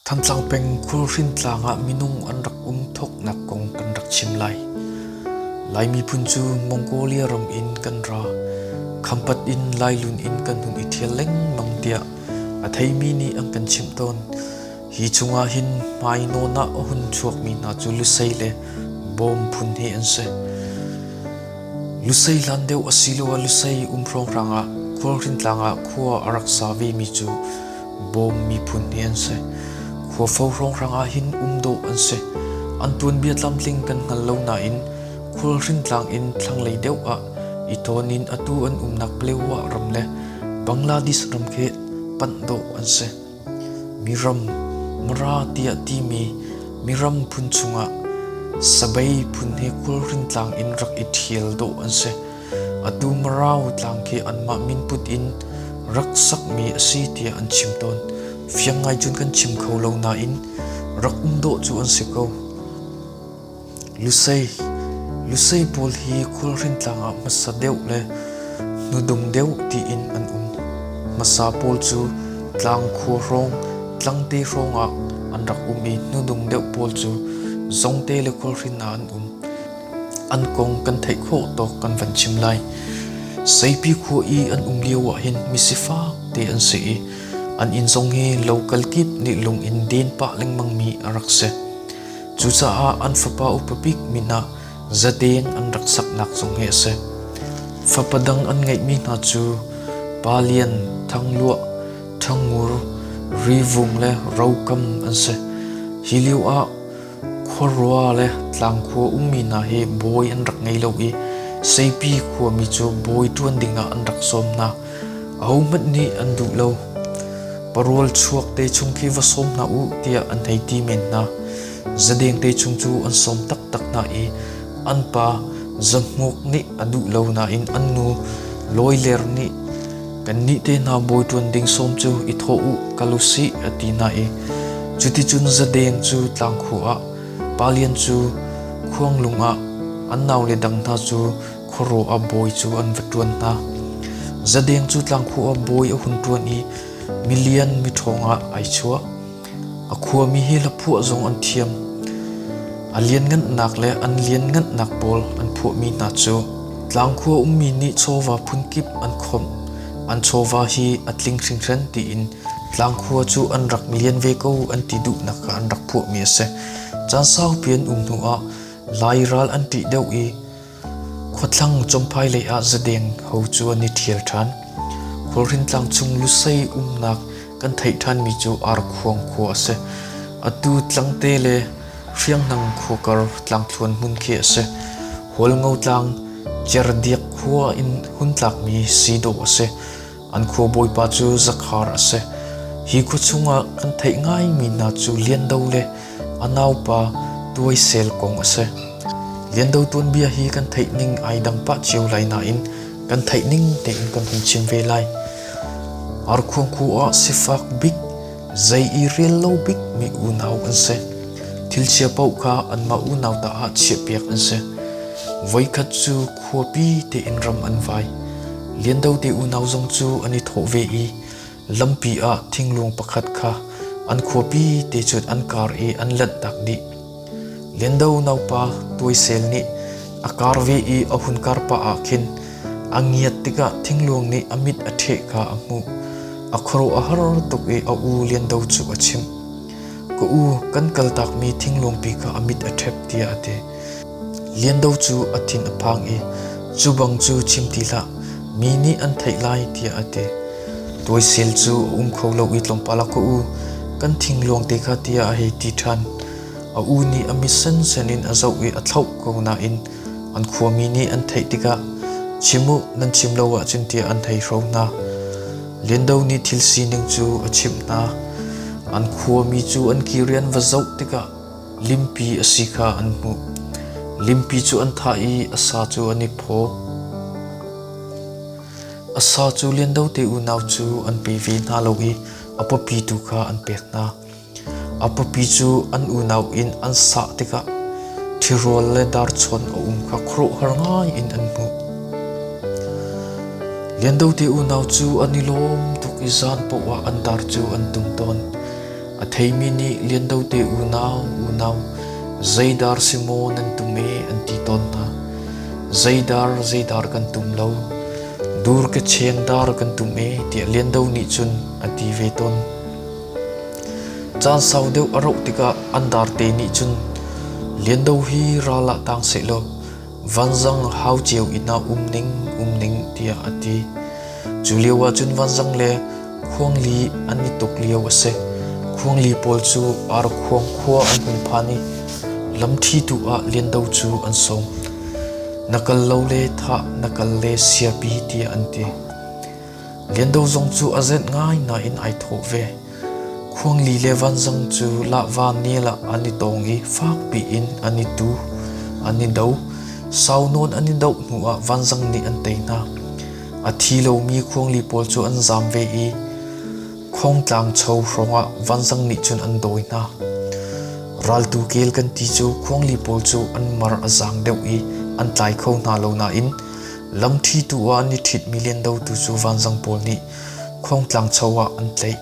Thantlang peng Khualhrin tlang ah minung an rak um thawknak kong kan rak chim lai. Lai miphun cu Mongolia ram in kan ra. Khampat in Lailun in kan hun i ṭhial lengmang tiah a theimi nih an kan chimh tawn. Hi chungah hin hmai nawn ah a hun chuakmi hna cu Lusei le Bawm phun hi an si. Lusei hlan deuh asiloah Lusei um hrawnghrang ah Khualhrin tlang ah khua a rak sa vemi cu Bawm miphun hi an si. Khuafo hrawnghrang ah hin um dawh an si. An tuanbia tlamtling kan hngal lo nain Khualhrin tlang in thlanglei deuh ah i tawn in atu an umnak Palewa ram le Bangladesh ram khi panh dawh an si. Miram, Mara tiah timi miram phun chungah Sabei phun hi Khualhrin tlang in rak i ṭhial dawh an si. Atu Marau tlang khi anmah minput in rak sakmi a si tiah an chim tawn. Fiang ngai cun kan chim kho lo nain rak um dawh cu an si ko. Lusei Lusei pawl hi Khualhrin tlang ah hmasa deuh le hnudung deuh tiin an um. Hmasa pawl cu tlang khua hrawng, tlangte hrawng ah an rak um i hnudung deuh pawl cu Zongte le Khualhrin ah an um. An kong kan theih khawh tawk kan van chim lai. Seipi khua i an um lio ahhin misifak te an si i an inn zong hi lokal kip nih lung in den pah lengmangmi a rak si. Cucaah an fapa upa bik min ah Zadeng an rak saknak zong hi a si. Fapa dang an ngeihmi hna cu Pa Lian, Thangluah, Thangur, Rivung le Rokam an si. Hi lio ah Khuarua le tlangkhua ummi hna hi bawi an rak ngei lo i Seipi khuami cu bawi ṭuan dingah an rak sawm hna. Ahohmanh nih an duh lo. Parual chuak te chung khi va sawm hna u tiah an hei ti men hna. Zadeng te chung cu an sawm taktak hna i an pa Zahmuk nih a duh lo nain an nu Lawiler nih kannih te hna bawi ṭuan ding sawm cu i thawh u kal u sih a ti hna i cuticun Zadeng cu tlangkhua ah Palian cu Khuanglung ah an naule dang hna cu khuarawh ah bawi cu an va ṭuan hna. Zadeng cu tlangkhua ah bawi a hun ṭuan i milian miṭhawng ah ai chuah. A khuami hi hlaphuah zong an thiam. A lianngannak le an lianngannak pawl an phuahmi hna cu tlangkhua ummi nih chawva phunkip an khawmh. An chawva hi a tling hringhran tiin tlangkhua cu an rak lian ve ko an ti duhnak kha an rak phuahmi a si. Caan saupi an um hnuah Lai ral an ṭih deuh i khuathlang Champhai lei ah zadeng ho cu an i ṭhial ṭhan. Khualhrin tlang chung Lusei umnak kan theih ṭhanmi cu Arkhuang khua a si. Atu Tlangte le Hrianghnang khua kar tlangthluan hmun khi a si. Hualngo tlang Cerdiak khua in hun tlakmi si dawh a si. An khua bawipa cu Zakhar a si. Hi khua chungah kan theih ngaimi hna cu Liando le a naupa Tuaisel kong a si. Liando tuanbia hi kan theih ning ai dang pah cio lai nain kan theih ning tein kan hun chim ve lai. Arkhuang khua ah sifak bik, zei i rel lo bik mi unau an si. Thil chia paoh kha anmah unau ta ah chiahpiak an si. Voikhat cu khuapi tein ram an vai. Liando te unau zong cu an i thawh ve i lampi ah thinglung pakhat kha an khuapi te cun an kar i an lanhtak dih. Liando naupa Tuaisel nih a kar ve i a hun kar pah ah khin a ngiat tikah thingluang nih a mit a ṭheh kha a hmuh. A khuaruah a har tuk i a u Liando cu a chimh. Ka u, kan kaltakmi thingluangpi kha a mit a ṭhep tiah a ti. Liando cu a thin a phang i cu bang cu chim ti hlah, mi nih an theih lai tiah a ti. Tuaisel cu a um kho lo i tlawmpal ah ka u, kan thingluang te kha tiah a hei ti ṭhan. A u nih a mit sensen in a zoh i a thlauh ko nain an khuami nih an theih tikah chim u, nan chim lo ahcun tiah an hei hro hna. Liando nih thil sining cu a chimh hna. An khuami cu an kir i an va zoh tikah limpi a si kha an hmuh. Limpi cu an thah i a sa cu an i phaw. A sa cu Liando te unau cu an pe ve hna lo i a pawpi tu kha an pek hna. A pawpi cu an unau in an sah tikah ṭhirual le darchawn a um kha khuaruahhar ngai in an hmuh. Liando te unau cu an i lawm tuk i zan paoh ah an dar cu an tum tawn. A theimi nih Lian Do te unau, unau, zeidar si maw nan tum e an ti tawn hna. Zeidar, zeidar kan tum lo. Dur ke cheng dar kan tum e tiah Lian Do nih cun a ti ve tawn. Caan sau deuh a rauh tikah an darte nih cun Lian Do hi ral ah tang sehlaw Vanzang hau cio inn ah um ning, um ning tiah a ti. Cu lio ah cun Vanzang le Khuangli an i tuk lio a si. Khuangli pawl cu Arkhuang khua an hun phan i lamṭhitu ah Lian Do cu an sawm. Na kal lo le thah, na kal le siapi tiah an ti. Lian Do zong cu a zenh ngai nain ai thawh ve. Khuangli le vanzang cu lahva nel ah an i tawng i fakpi in an i tu, an i do. Sau nawn an i doh hnuah vanzang nih an tei hna. A thi lomi khuangli pawl cu an zaam ve i Khongtlang cho hrawngah vanzang nih cun an dawi hna. Raltu kel kan ti cu khuangli pawl cu an mar a zaang deuh i an tlai kho hna lo nain lamṭhitu ah an i ṭhitmi liandotu cu vanzang pawl nih Khuangtlang cho ah an tlaih.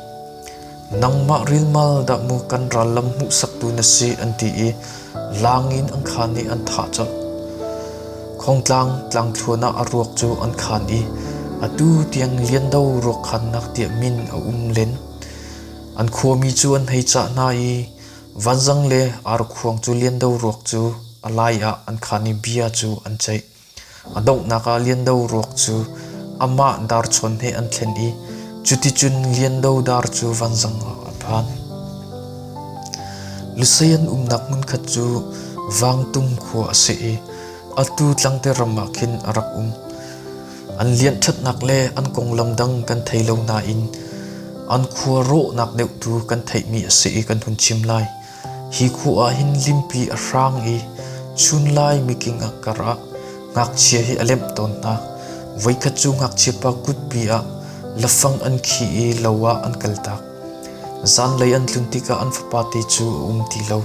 Nangmah rilmal dah mu kan ral lam hmuhsaktu na si an ti i laang in an khaan i an thah colh. Khongtlang tlangthluan ah a ruak cu an khaan i atu tiang Liando ruak khaannak tiah min a um len. An khuami cu an hei cah hna i Vanzang le arkhuang cu Liando ruak cu a lai ah an khaan i bia cu an ceih. A donghnak ah Lian Do ruak cu amah darchawn he an thlen i cuticun Lian Do dar cu vanzang ah a phan. Lusei an umnak hmunkhat cu Vangtum khua a si i atu Tlangte ram ah khin a rak um. An lianhṭhatnak le an konglam dang kan thei lo nain an khua rawhnak deuh tu kan theihmi a si i kan hun chim lai. Hi khua ah hin limpi a hrang i chunlai miking a kar ah ngakchia hi a lemh tawn hna. Voikhat cu ngakchiapa kutpi ah lafang an khi i lo ah an kaltak. Zanlei an tlun tikah an fapate cu a um ti lo.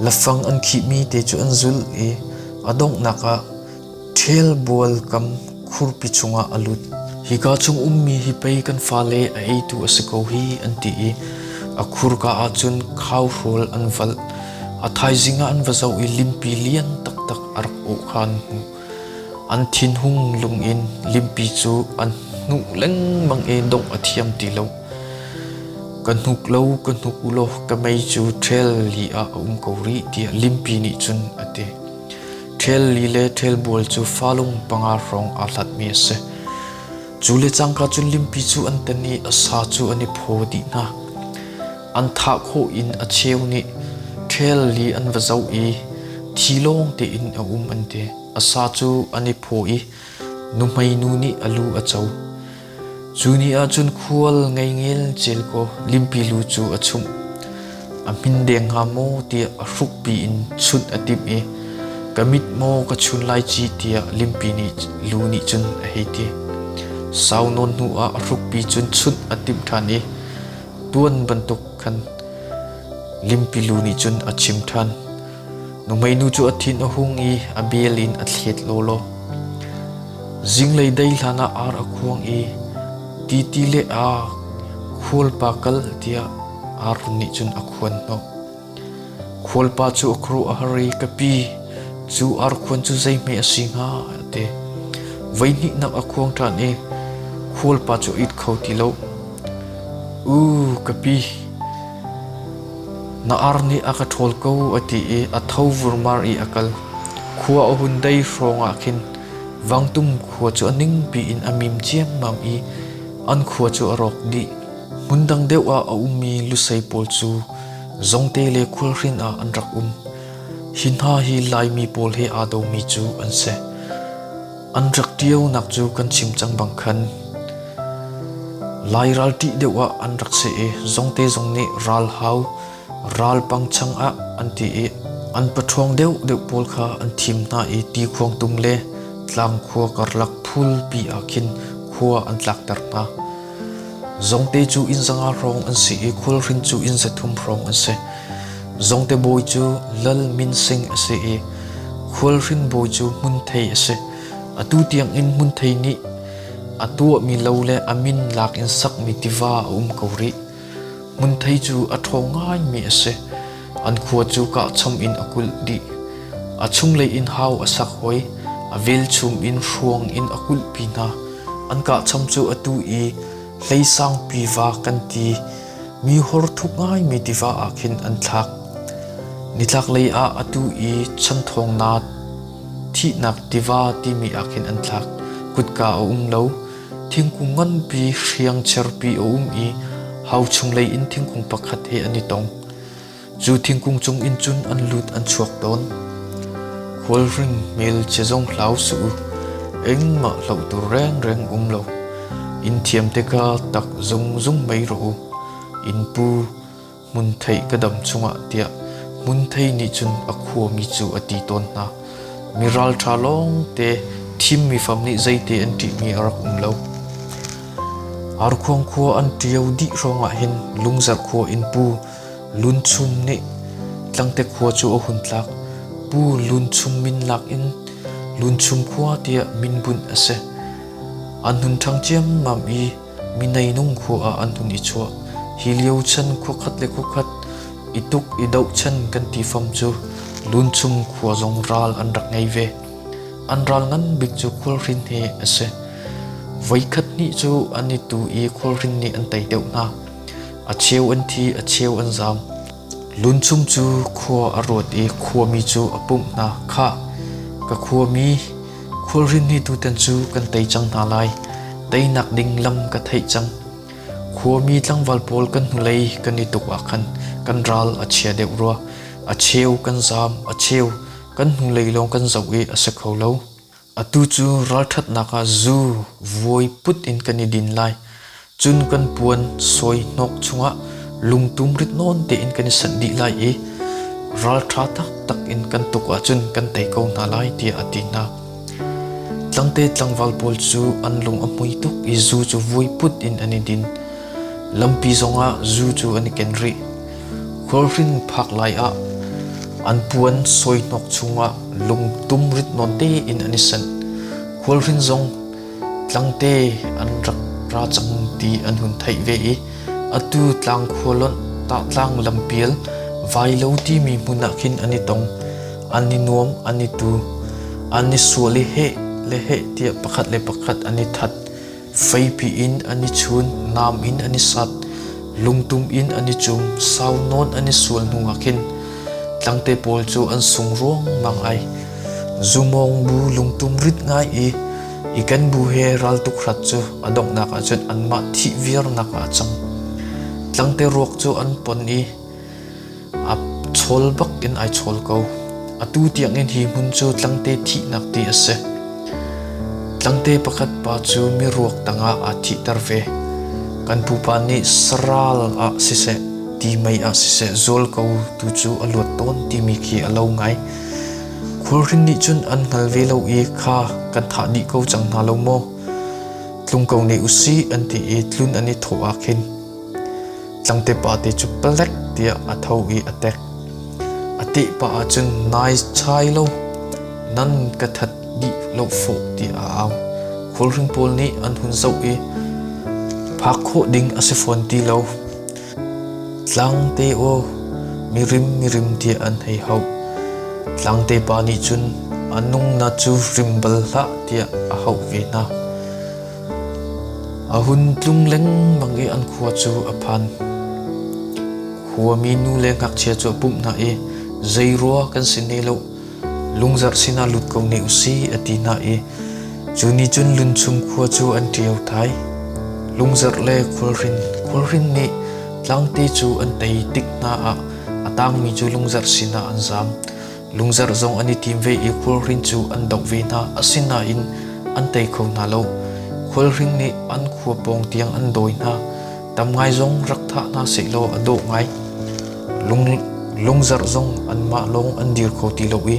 Lafang an khihmi te cu an zulh i a donghnak ah Ṭhel bual kam khurpi chungah a lut. Hika chung ummi hi pei kan fale a eitu a si ko hi an ti i a khurka ah cun khauhrawl an valh. A thaizing ah an va zoh i limpi lian taktak a rak awh kha an hmuh. An thinhung lung in limpi cu an hnuh lengmang i dongh a thiam ti lo. Ka hnuk lo, ka hnuk u law ka mei cu ṭhel li ah a um ko rih tiah limpi nih cun a ti. Ṭhel li le ṭhel bual cu falung panga hrawng aa hlatmi a si. Cu le cangka cun limpi cu an tan i a sa cu an i phaw dih hna. An thah khawh in a cheu nih ṭhel li an va zoh i thi lawng tein a um an ti. A sa cu an i phaw i nuhmei nu nih a lu a co. Cu ni ah cun khual ngei ngelcel kaw limpi lu cu a chumh. A hmin deng hnga maw tiah a hrukpi in chunh a timh i ka mit maw ka chun lai ci tiah limpi nih lu nih cun a hei ti. Sau nawn hnu ah a hrukpi cun chunh a timh ṭhan i tuan bantuk khan limpi lu nih cun a chim ṭhan. Nuhmeinu cu a thin a hung i a bel in a thlet lawlaw. Zinglei dei hlanah ar a khuang i titi le a khualpa kal tiah ar nih cun a khuan hnawh. Khualpa cu a khuaruah a har i ka pi, cu arkhuan cu zeihme a si hnga a ti. Voihnihnak a khuang ṭhan i khualpa cu a it kho ti lo. U ka pi, Na ar nih a ka ṭhawl ko a ti i a tho vurmar i a kal. Khua a hun dei hrawngah khin Vangtum khua cu a ningpi in a mim ciammam i an khua cu a rawk dih. Hmun dang deuh ah a ummi Lusei pawl cu Zongte le Khualhrin ah an rak um. Hi hna hi Laimi pawl he aa domi cu an si. An rak ṭionak cu kan chim cang bang khan Lai ral ṭih deuh ah an rak si i zongte zong nih ralhau ralpangchang ah an ti i an paṭhuang deuhdeuh pawl kha an thim hna i tikhuangtum le tlangkhua karlak phulpi ah khin khua an tlakter hna. Zongte cu inn zanga hrawng an si i khualhrin cu inn 300 hrawng an si. Zongte bawi cu Lal Min Sing a si i khualhrin bawi cu Hmunthei a si. Atu tiangin Hmunthei nih a tuahmi lo le a min lak in sakmi tiva a um ko rih. Hmunthei cu a ṭhawng ngaimi a si. An khua cu kahcham in a kulh dih. A chunglei in hau a sak hoi, a velchum in hruang in a kulhpi hna. An kahcham cu atu i hleisangpi va kan ti mi hor thuk ngaimi tiva ah khin an thlak. Nitlaklei ah atu i chanthawngnak thihnak tiva timi ah khin an thlak. Kutka a um lo. Thingkung nganpi hriang cherpi a um i hau chunglei in thingkung pakhat he an i tong. Cu thingkung cung in cun an lut an chuak tawn. Khualhring hmelchia zong hlau suh u. Engmah hloh tur rengreng um lo. Inn thiam te kha tak zungzung mei rawh u. Inn pu hmunthei ka dam chungah tiah hmunthei nih cun a khuami cu a ti tawn hna. Mi ralṭha lawngte thimmi fam nih zeite an ṭihmi a rak um lo. Arkhuang khua an ṭio dih hrawngah hin Lungzarh khua in Pu Lun Chum nih Tlangte khua cu a hun tlak. Pu Lun Chum min lak in Lun Chum khua tiah min bunh a si. An hun ṭhang ciammam i mi neinung khua ah an hun i chuah. Hi lio chan khuakhat le khuakhat i tuk i doh chan kan ti fam cu Lunchum khua zong ral an rak ngei ve. An ral ngan bik cu Khualhrin he a si. Voikhat hnih cu an i tu i Khualhrin nih an tei deuh hna. A cheu an thi, a cheu an zaam. Lunchum cu khua a ruat i khuami cu a pumh hna. Khah, ka khuami Khualhrin hi tutan cu kan tei cang hna lai. Teinak ding lam ka theih cang. Khuami tlangval pawl kan hnulei kan i tuk ah khan kan ral a chia deuh rua. A cheu kan zaam, a cheu kan hnulei lawng kan zoh i a si kho lo. Atu cu ralṭhatnak ah zu vuai put in kan i din lai. Cun kan puan sawi hnawk chungah lungtum rit nawn tein kan i sanh dih lai i ralṭha taktak in kan tuk ahcun kan tei ko hna lai tiah a ti hna. Tlangte tlangval pawl cu an lung a hmui tuk i zu cu vui put in an i din. Lampi zongah zu cu an i ken rih. Khualhring phak lai ah an puan sawi hnawk chungah lungtum rit nawn tein an i sanh. Khualhring zong Tlangte an rak ra cang ti an hun theih ve i atu tlangkhua lonh tahtlang lampial Vailo timi hmun ah khin an i tong. An i nuam, an i tu. An i sual i heh le heh tiah pakhat le pakhat an i that. Feipi in an i chun, nam in an i sat, lungtum in an i cum, sau nawn an i sual hnu ah khin tlangte pawl cu an sung ruangmang ai. Zumawng bu lungtum rit ngai i i kan bu he raltuk hrat cu a donghnak ahcun anmah thih viarnak ah a cang. Tlangte ruak cu an pon i a chawl bak in ai chawl ko. Atu tiangin hi hmun cu tlangte thihnak ti a si. Tlangte pakhat pa cu miruak tangah aa thihter ve. Kan pupa nih saral ah siseh, ti mei ah siseh zawl ko tu cu a luat tawn timi khi a lo ngai. Khualhring nih cun an hngal ve lo i kha kan thah dih ko cang hna lo maw? Tlung ko ne usih an ti i tlun an i thawh ah khin tlangte pa te cu palek tiah a tho i a tek. A teh pah ahcun nai chai lo nan ka that dih lo fawh tiah a au. Khualhring pawl nih an hun zoh i phak khawh ding a si fawn ti lo. Tlangte aw, mirim mirim tiah an hei hauh. Tlangte pa nih cun a nung na cu rim bal hlah tiah a hauh ve hna. A hun tlung lengmang i an khua cu a phan. Khuami nu le ngakchia cu a pumh hna i zei rua kan si ne lo, Lungzarh sinah lut ko ne usih a ti hna i cu ni cun Lunchung khua cu an ṭio thai. Lungzarh le Khualhrin Khualhrin nih Tlangte cu an tei tik hna ah a tangmi cu Lungzarh sinah an zaam. Lungzarh zong an i tim ve i Khualhrin cu an doh ve hna. Asinain an tei kho hna lo. Khualhring nih an khua pawng tiang an dawi hna. Tam ngai zong rak thah hna sehlaw a dawh ngai. Lung, lungzarh zong anmah lawng an dir kho ti lo i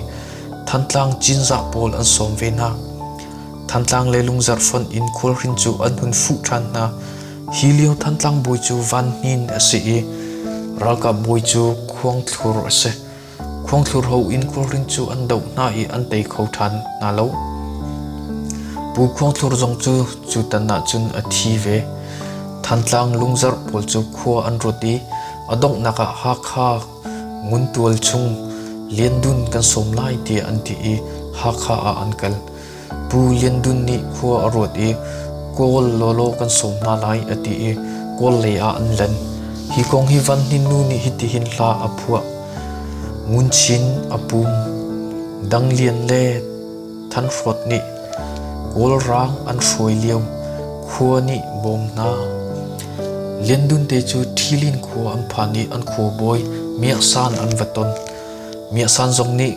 Thantlang Cinzah pawl an sawm ve hna. Thantlang le Lungzarh fonh in khualhrin cu an hun fuh ṭhan hna. Hi lio Thantlang bawi cu Van Hnin a si i ralkap bawi cu Khuangthlur a si. Khuangthlur ho in khualhrin cu an doh hna i an tei kho ṭhan hna lo. Pu Khuangthlur zong cu cu tan ah cun a thi ve. Thantlang Lungzarh pawl cu khua an ruat i a donghnak ah Hakha Nguntual chung Lian Dun kan sawm lai tiah an ti i Hakha ah an kal. Pu Lian Dun nih khua a ruat i Kawl lawlaw kan sawm hna lai a ti i Kawl lei ah an lan. Hi kong hi Van Hnin nu nih hitihin hla a phuah. Ngun Chin a pum, Dang Lian le Than Hrawt nih Kawlraang an hruai lio khua nih bawm hna. Lian Dun te cu Ṭhilin khua an phan i an khuabawi Miaksan an va ton. Miaksan zong nih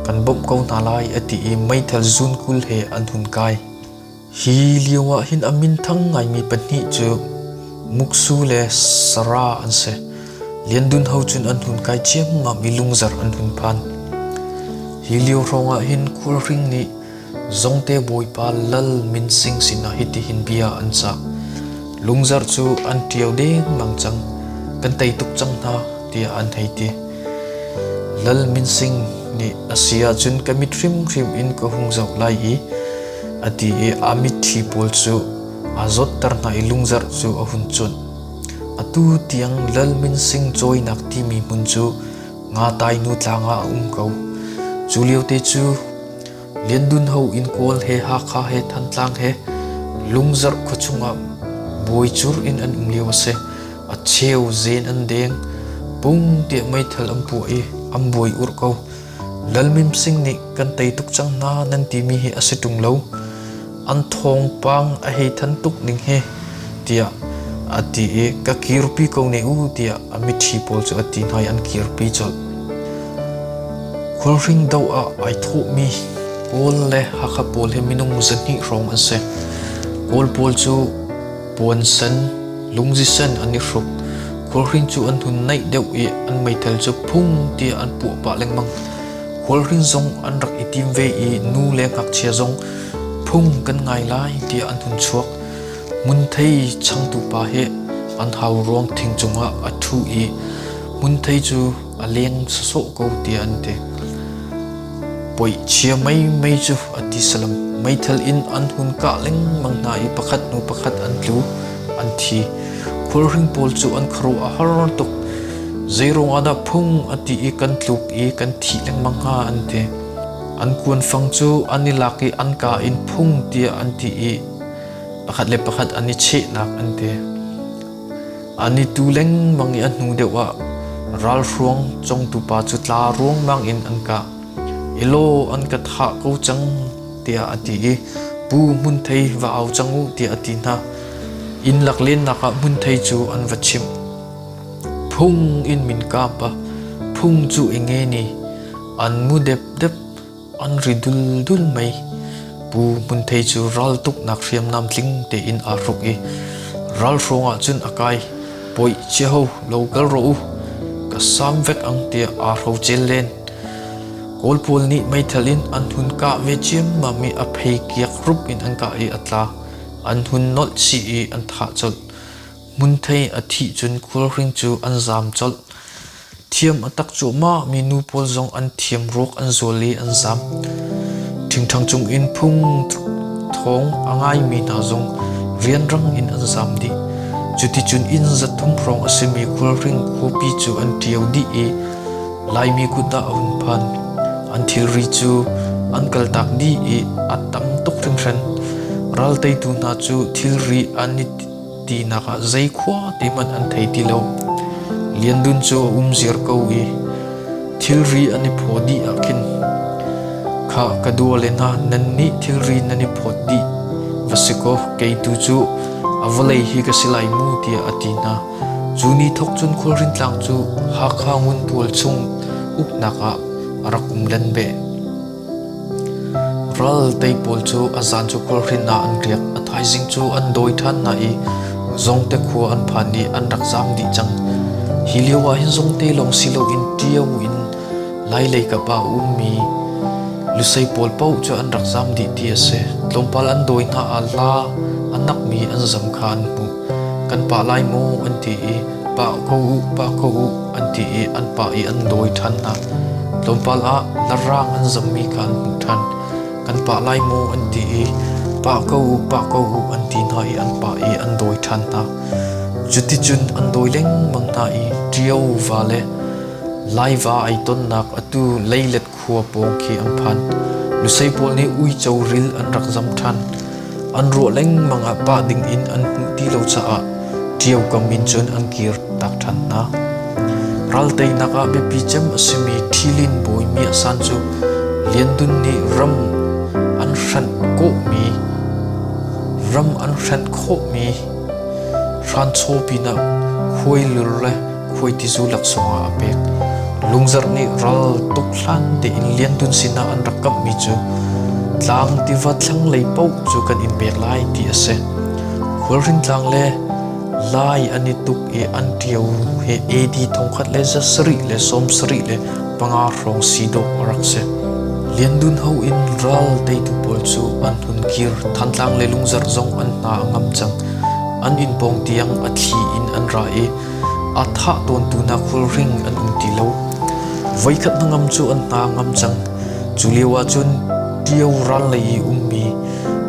kan bawmh ko hna lai a ti i meithal zunkul he an hun kai. Hi lio ah hin a minthang ngaimi pahnih cu Muksu le Sara an si. Lian Dun ho cun an hun kai ciammam i Lungzarh an hun phan. Hi lio hrawng ah hin Khualhring nih Zongte bawipa Lal Min Sing sinah hitihin bia an cah. Lungzarh cu an ṭio dengmang cang, kan tei tuk cang hna, tiah an hei ti. Lal Min Sing nih a si ahcun ka mit hrimhrim in ka hung zoh lai i a ti i a mitṭhi pawl cu aa zawtter hna i Lungzarh cu a hun cuanh. Atu tiang Lal Min Sing cawinak timi hmun cu Nga Nu tlang ah a um ko. Cu liote cu Lian Dun Ho inn Kawl he Hakha he Thantlang he Lungzarh khua chungah bawicur in an um lio a si. A cheu zen an deng. Pung tiah meithal an puah i an buai urh ko. Lal Mim Sing nih kan tei tuk cang hna nan timi hi a si ṭung lo. An thawngpang a hei than tuk ning hi tiah a ti i ka kirpi ko ne u tiah a mitṭhi pawl cu a ti hna i an kirpi colh. Khualhring doh ah ai thawhmi Kawl le Hakha pawl hi minung 200 hrawng an si. Kawl pawl cu puansen, lungzisen an i hruk. Khualhring cu an hun naih deuh i an meithal cu phung tiah an puah pah lengmang. Khualhring zong an rak i tim ve i nu le ngakchia zong phung kan ngai lai tiah an hun chuak. Hmunthei changtu pa hi an hau ruang thing cungah a ṭhu i hmunthei cu a leng sawsawh ko tiah an ti. Poih chia meimei cu a ti salam. Meithal in an hun kah lengmang hna i pakhat hnu pakhat an tlu, an thi. Khualhring pawl cu an khuaruah a har tuk. Zeiruang ah dah phung a ti i kan tluk i kan thih lengmang hnga an ti. An kuanfang cu an i lak i an kaa in phung tiah an ti i pakhat le pakhat an i chehnak an ti. An i tu lengmang i a hnu deuh ah ralhruang congtu pa cu tla ruangmang in an kah. Elaw an ka thah ko cang tiah a ti i Pu Hmun Thei va au cang u tiah a ti hna. Inn lak lennak ah Hmun Thei cu an va chimh. Phung in min kap a phung cu i nge ni an mu depdep an ri duldul mei. Pu Hmun Thei cu raltuknak hriamnam tling tein aa hruk i ralhruang ah cun a kai. Poih chiaho lo kal rawh u, ka sam vek ang tiah aa hrocel len. Kawl pawl nih meithal in an hun kah ve ciammam i a phei kiak rup in an kah i a tla. An hun nolh chih i an thah colh. Hmunthei a thih cun khualhring cu an zaam colh. Thiam a tak cuahmah mi nu pawl zong an thiam ruak an zual i an zaam. Ṭhingṭhang cung in phung thawng a ngaimi hna zong rianrang in an zaam dih. Cuticun inn 300 hrawng a simi khualhring khuapi cu an ṭio dih i Laimi kut ah a hun phan. An thilri cu an kaltak dih i a tam tuk hringhran. Ral teitu hna cu thilri an i tinak ah zei khua te hmanh an thei ti lo. Lian Dun cu a um ziar ko i thilri an i phaw dih ah khin khah ka duale hna nannih thilri nan i phawt dih va si kaw kei tu cu a vawlei hi ka si lai mu tiah a ti hna. Cu ni thawk cun Khualrin tlang cu Hakha nguntual chung uknak ah a rak um len beh. Ral tei pawl cu a zan cu Khualhrin ah an riak. A thaizing cu an dawi ṭhan hna i Zongte khua an phan i an rak zaam dih cang. Hi lio ah hin Zongte lawng si loin Ṭio in Lailei kap ah a ummi Lusei pawl paoh cu an rak zaam dih ti a si. Tlawmpal an dawi hna ah la a nakmi an zam kha an hmuh. Kan pah lai maw an ti i pah ko u, pah ko u an ti i an pah i an dawi ṭhan hna. Tlawmpal ah larang an zammi kha an hmuh ṭhan. Kan pah lai maw an ti i pah ko u, pah ko u an ti hna i an pah i an dawi ṭhan hna. Cuticun an dawi lengmang hna i Ṭio va le Laiva ai tonnak atu Leilet khua pawng khi an phan. Lusei pawl nih uico ril an rak zam ṭhan. An ruah lengmang ah pah ding in an hmuh ti lo caah Ṭio kam in cun an kir tak ṭhan hna. Ral teinak ah biapi cem a simi Ṭhilin bawi Miahsan cu Lian Dun nih ram an hranh kawhmi ram an hranh khawhmi hranchaw pinah khuailur le khuaitizu laksawng ah a pek. Lungzarh nih ral tuk hlan tein Lian Dun sinah an rak kamhmi cu tlang tiva thlanglei paoh cu kan in pek lai ti a si. Khualhring tlang le Lai an i tuk i an ṭio hi AD 1775 hrawng si dawh a rak si. Lian Dun ho in ral teitu pawl cu an hun kir. Thantlang le Lungzarh zong an hna a ngam cang. An inn pawng tiang a thli in an ra i a thah tawntu hna khulring an um ti lo. Voikhat hnangam cu an hna a ngam cang. Cu lio ahcun Ṭio ral lei i ummi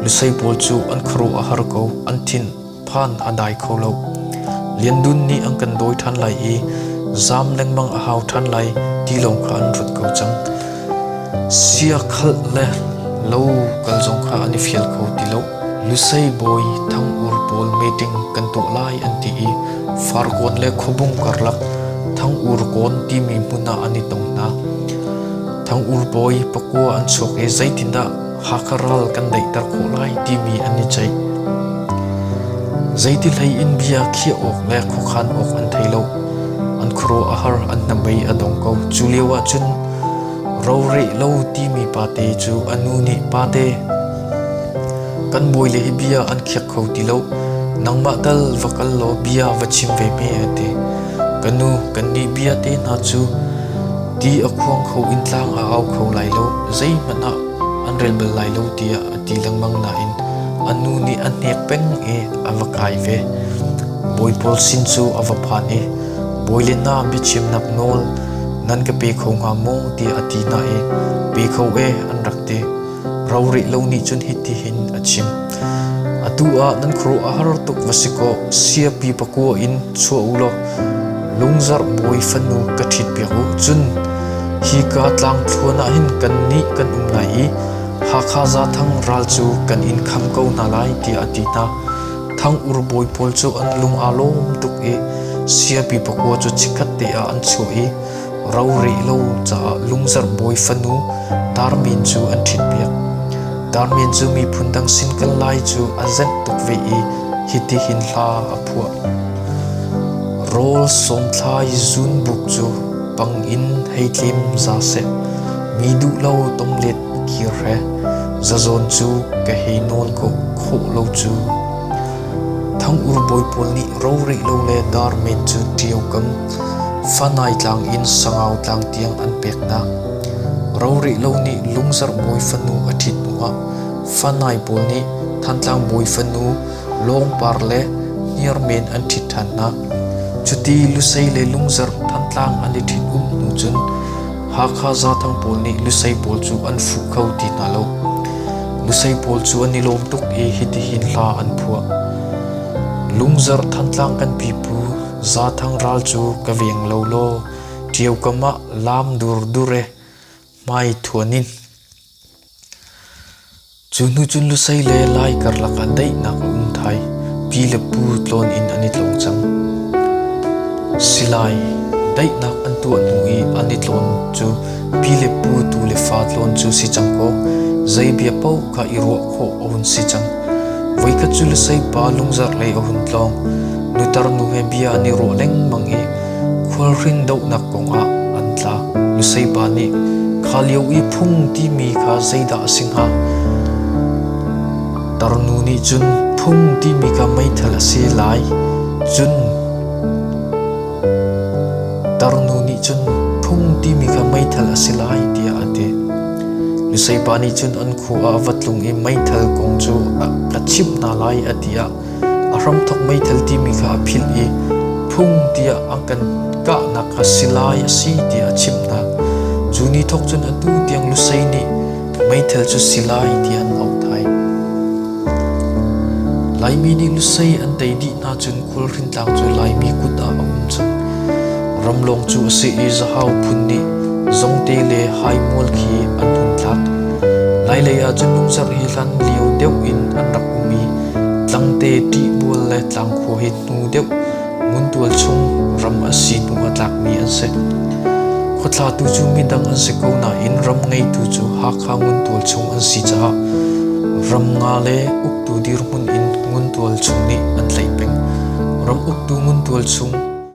Lusei pawl cu an khuaruah a har ko. An thin phan a dai kho lo. Lian Dun nih an kan dawi ṭhan lai i zaam lengmang a hau ṭhan lai ti lawng kha an ruat ko cang. Sia khalh le lo kal zong kha an i fial kho ti lo. Lusei bawi Thang Ur pawl meeting kan tuah lai an ti i Farkawn le Khuabung karlak Thang Ur Kawn timi hmun ah an i tong hna. Thang Ur bawi pakua an chuak i zeitindah Hakha ral kan daihter khawh lai timi an i ceih. Zeiti hlei in bia khiah awk le khuakhan awk an thei lo. An khuaruah a har, an hnabei a dong ko. Cu lio ahcun roreh lo timi pate cu a nu nih pate kan bawi le hi bia an khiak kho ti lo. Nangmah tal va kal law bia va chim ve hme a ti. Ka nu, kannih bia te hna cu ti a khuang kho in tlang a au kho lai lo. Zeihmanh ah an rel bal lai lo tiah a ti lengmang nain a nu nih a hnek peng i a va kai ve. Bawi pawl sin cu a va phan i bawi le hna biachimnak nawl nan ka pe kho hnga maw tiah a ti hna i pe kho e an rak ti. Rorih lo nih cun hitihin a chim. Atu ah nan khuaruah a har tuk va si kaw siapi pakua in chuah u law Lungzarh bawi fanu ka ṭhitpiak u. Cun hika tlangthluan ah hin kannih kan um lai i Hakha Zathang ral cu kan in kham ko hna lai tiah a ti hna. Thang Ur bawi pawl cu an lung aa lawm tuk i siapi pakua cu chikkhat te ah an chuah i ro rih lo caah Lungzarh bawi fanu Darmin cu an ṭhitpiak. Darmin cu miphun dang sin kal lai cu a zenh tuk ve i hitihin hla a phuah. Rawl sawmthlai zunbuk cu pang in hei tlem za seh, mi duh lo tomlet kir he, zazawn cu ka hei nawl ko khawh lo cu. Thang Ur bawi pawl nih roreh lo le dar men cu ṭio kam Fanai tlang in Sangau tlang tiang an pek hna. Roreh lo nih Lungzarh bawi fanu a ṭhit hnuah Fanai pawl nih Thantlang bawi fanu Lawngpar le Hniarmen an ṭhit ṭhan hna. Cuti Lusei le Lungzarh Thantlang an i ṭhit-umh hnu cun Hakha Zathang pawl nih Lusei pawl cu an fuh kho ti hna lo. Lusei pawl cu an i lawm tuk i hitihin hla an phuah. Lungzarh Thantlang kan pipu Zathang ral cu ka veng lo law ṭiokam ah laam durdur e hmai thuan in. Cu hnu cun Lusei le Lai karlak ah daihnak a um thai. Pi le pu tlawn in an i tlawng cang. Silai daihnak an tuah hnu i an i tlawn cu pi le pu tu le fa tlawn cu si cang kaw zei bia paoh kha i ruah khawh a hun si cang. Voikhat cu Lusei pa Lungzarh lei a hun tlawng. Nutar nu he bia an i ruah lengmang i Khualhring dohnak kongah an tla. Lusei pa nih kha lio i phung timi kha zeidah a si hnga? Tarnu nih cun phung timi kha meithal a si lai. Cun tarnu nih cun phung timi kha meithal a si lai tiah a ti. Lusei pa nih cun an khua ah a va tlung i meithal kong cu a chimh hna lai a ti ah A hramthawk meithal timi kha a philh i phung tiah a kan kahnak kha silai a si tiah a chimh hna. Cu ni thawk cun atu tiang Lusei nih meithal cu silai tiah an auh thai. Laimi nih Lusei an tei dih hna cun Khualhrin tlang cu Laimi kut ah a um cang. Ramlawng cu a si i Zahau phun nih Zongte le Haimual khi an hun thlak. Lailei ah cun Lungzarh hi hlan lio deuh in an rak um i Tlangte, Ṭihbual le Tlangkhua hi hnu deuh Nguntual chung ram a si hnu a tlakmi an si. Khuathlatu cu midang an si ko nain ram ngeitu cu Hakha Nguntual chung an si caah ram nga le uktu dirhmun in Nguntual chung nih an tlaih peng. Ram uktu Nguntual chung.